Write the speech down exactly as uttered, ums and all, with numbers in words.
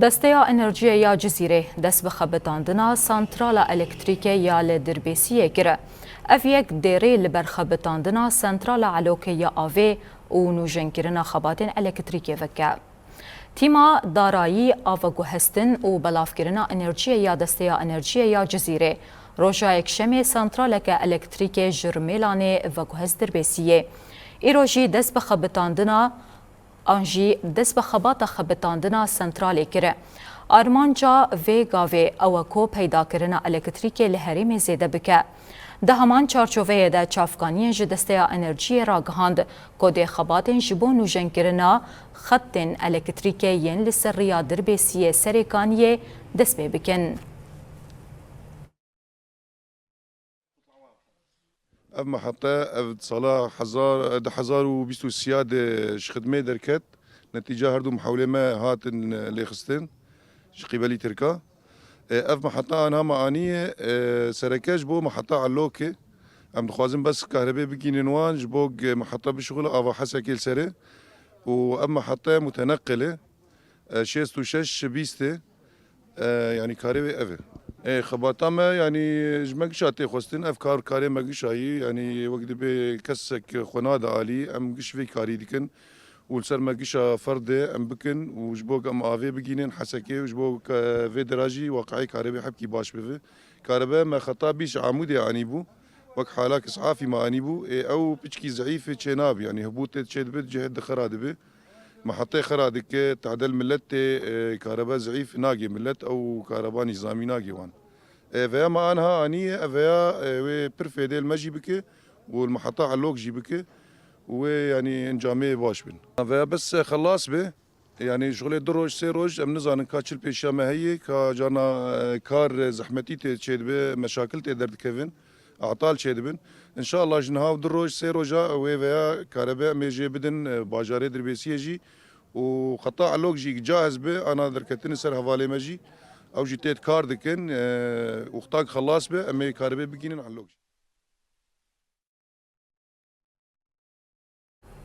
Desteya Enerjiyê ya Cizîrê dest bi xebitandina santrala elektrîkê ya li Dirbêsiyê kir. Ev yek dêrê li ber xebitandina santrala Elokê ya avê û nûjenkirina xebatên elektrîkê veke. Tîma Darayî, Aveguhestin û Belavkirina Enerjiyê ya Desteya Enerjiyê ya Cizîrê roja Yekşemê santraleke elektrîkê ji Rimêlanê veguhest Dirbêsiyê. Îro jî dest bi xebitandina an jî dest bi xebata xebitandina santralê kir. Armanca vê gavê ew e ku peydakirina elektrîkê li herêmê zêde bike. Di heman çarçoveyê de çavkaniyên ji Desteya Enerjiyê ragihand ku dê xebatên ji bo nûjenkirina xetên elektrîkê yên li ser riya Dirbêsiyê Serêkaniyê dest pê bikin. Ev mehete, ev sala hezar, du hezar û bîst û sê de ji xidmê derket. Netîca her du mihewlê me hatin lêxistin ji qîbelî Tirka. E, ev meheta anha me aniye, e, sereke ji bo meheta Elokê. Em dixwazin bes kahrebê bigînin wan, ji bo ge meheta bişixule ava Hesekê li serê. Û ev meheta muteneqil e. E, şêst û şeş bîst e. E, yanî karê wê ev e. E, xebata me, yanî ji me gişa tê xwestin, ev kar karê me gişa yî, yanî wek dibê kesek xwe nade alî, em giş vê karî dikin û li ser me gişa ferdê em bikin û ji bo em avê bigînin Hesekê û ji bo ke vê dera jî waqiê karê wê hepkî baş bibe. Karebe me xeta bîst ji Amûdê anîbû, wek halak isafî me anîbû, ê ew piçkî zeîf e, çê nabî, yanî hibûtê çê dibe, cihê di xera dibe. Mehetê xera dike, tadel millet tê, e, karebe zeîf nagê millet, ew kareba nîzamî nagê wan. E, veya me anha aniye, ev veya, e, wê pir fêdê li me jî bike û li meheta Elok jî bike û wê, yanî, encamê baş bin. Veya bes, e, xelas be, yanî, şixulê du roj, sê roj, em nizanin ka çi li pêşiya me heye, ka carna, e, kar, e, zehmetî tê çêdibe, meşakil tê derdikevin. Atal çêdibin. Înşallah ji niha û du roj, sê roja wê veya karebe em ê jê bidin, e, bajarê Dirbêsiyê jî û xeta Elok jî cahez bi, ana derketin ser hevalê me jî. Ew jî têt kar dikin, e, û xtak xelas bi, em ê karebe bigînin Elok jî.